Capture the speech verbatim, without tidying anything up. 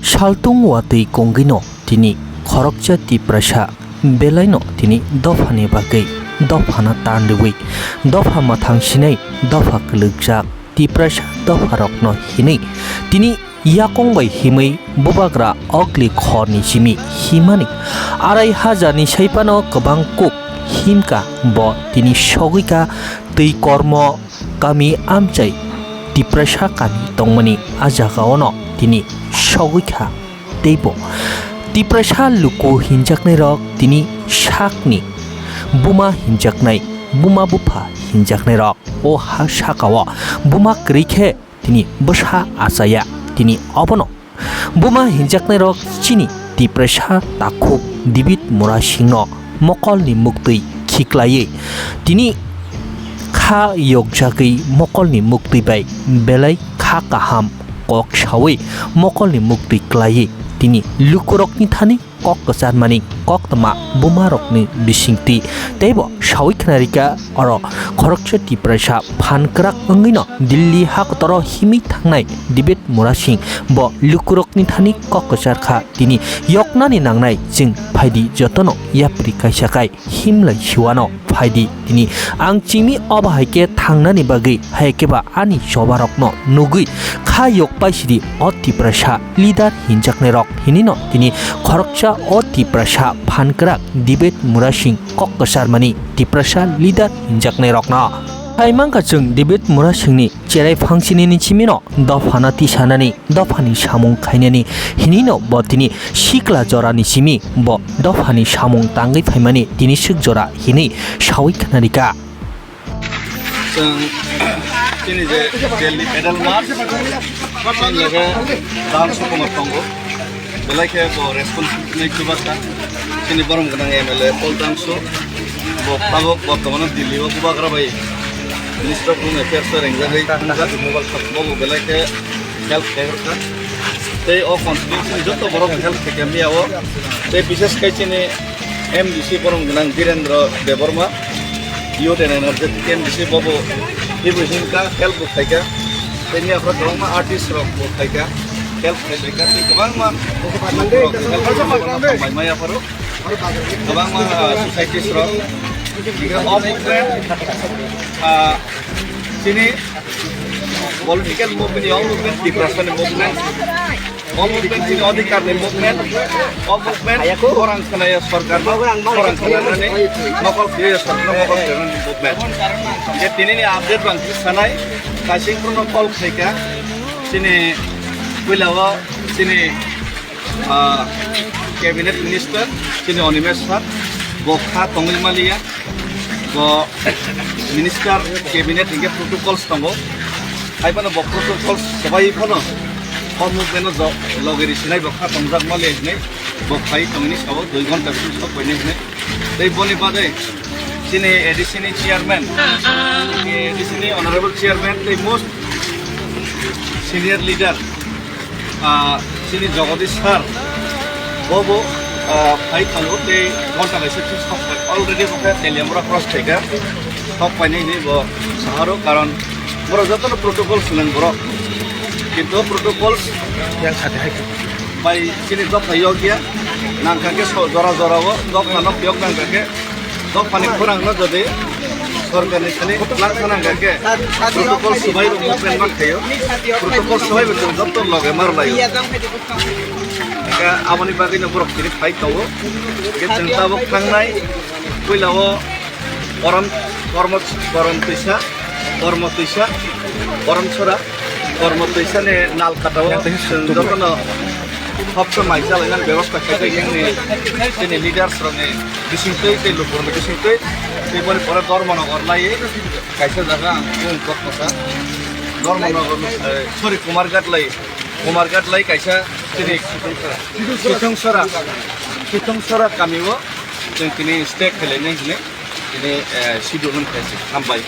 Saltung watwi kongwino tini khoroksa Tiprasa belaino tini dophani bagwi dophano tan rwui dopha mwthang sinai dopha kwlwkjak Tiprasa dopharokno hinwi tini yakung bai himwi bubagra okli khorni simi himani arai hajarni saiphano kwbang kuk himkha bo tini sogwikha twi kormo kami amchai Tiprasa kami tongmani a jagaono tini sogwikha. Teibo Tiprasa luku hinjaknairok tini sakni buma hinjaknai, buma bupha hinjaknairok o ha sakao buma kwrwi khe tini bwsa achaya. Tini obono buma hinjaknairok chini Tiprasa takhuk David Murasingno mokolni muktwi khiklaiwi tini kha yokjagwi mokolni muktwi bai belai kha kaham kok saui mokolni muktwi klaiwi tini lukurokni thani kok kwcharmani koktwma bumarokni bisingtwi teibo saui khwnarikha. Oro khoroksa Tiprasa phan kwrak wngwino Delhi hakotoro himwi thangnai David Murasing bo lukurokni thani kok kwcharkha, tini yoknani nangnai chwng phaidi jotono yapri kaisa kai himlai siwano phaidi tini ang chimi obo hai khe thangnani bagwi hai khe ba ani chobarokno nugwi kha yok paisidi o Tiprasa leader hinjaknairok hinino tini khoroksa o Tiprasa phan kwrak David Murasing kok kwcharmani Tiprasa leader hinjaknairokno. Hai mankha chwng David Murasingni cherai phangsini ni chimino dophano tisanani dophani samung khainani hinino bo tini sikla jorani simi bo dophani samung tangwi phaimani tini swk jora hinwi saui khwnarikha. Chwng chini je Delhi Pedal March, chini loge dance hukumat tongo. Belai khe bo responsibility nai chubacha. Chini borom gwnang M L A Paul Tangso. Bo tabuk bortomano Delhi o bubagra bai Minister of Home Affairs o rengjagwi wngkha. Bo bo belai khe help khe rwkha. Tei o constituency ni joto borok help khe khe miyao. Tei bishes khai chini M D C borom gwnang Birendra Debbarma, Youth and Energetic M D C bobo hibo himkha, help bo khaikha. Tei mia phoro kwbangma artist rok bo khaikha, help khai khaikha. Tei kwbangma borok help khai maya phoro. Kwbangma, ah, societies rok. Hingkhe o movement, ah, chini political movement, o movement, Tiprasani movement. O movement chini odhikar ni movement, o movement khorang khnaya sorkar no, khorang khnanani mokol khwlaiya sorkar no mokol khwlainani movement. Je tini ni update bang khe sanai, kaising phuru no call khaikha, chini puila o chini, ah, cabinet minister, chini Animesh sir, bo kha tongwi maliya. Bo minister cabinet hinkhe protocols tongo. Hai phano bo protocols swbai phano o movement no jo-, logi risinai bo kha tongjak male hinwi bo khai tongni sao dui ghonta bising sok painai hinwi. Tei boni bagwi chini A D C ni chairman, A D C ni honorable chairman tei most senior leader, ah, chini Jagadish sir, bo bo, ah, phai tongo tei ghonta kaisa thik sok pai, already bo khe Teliamura cross khaikha, sok painai hinwi bo saharo, karon borok jotono protocol swlang borok, kintu protocols yang sati hai bai chini dopha yok ya, nangkha khe so jora jora o dopha no phiyok nangkha khe. Dophani khorang no jodi sorkar ni thani lang thana hwnkha khe protocol swbai rok movement ma khaio. Protocol swbai bo chwng joto loge mar laio. Hwnkhe aboni bagwi no borok tini phai tongo. Hwnkhe chwng tabuk thangnai puila o Korom, Kormo, Korom twisa, Kormo twisa, Korom sora, Kormo twisa ni nal kata o chwng joto no Hopsa mai chalainani bebosta khaijak, yang ni chini leaders rokni bisingtwi tei lukurokni bisingtwi tei boni pore Dharmanagar lai kaisa jaga ang tong kok masa Dharmanagar, eh, sorry, Kumarghat lai, Kumarghat lai kaisa chini Kitungsora, Kitungsora kami o chwng tini stay khlainai hinwi tini, eh, schedule wng kha hambai.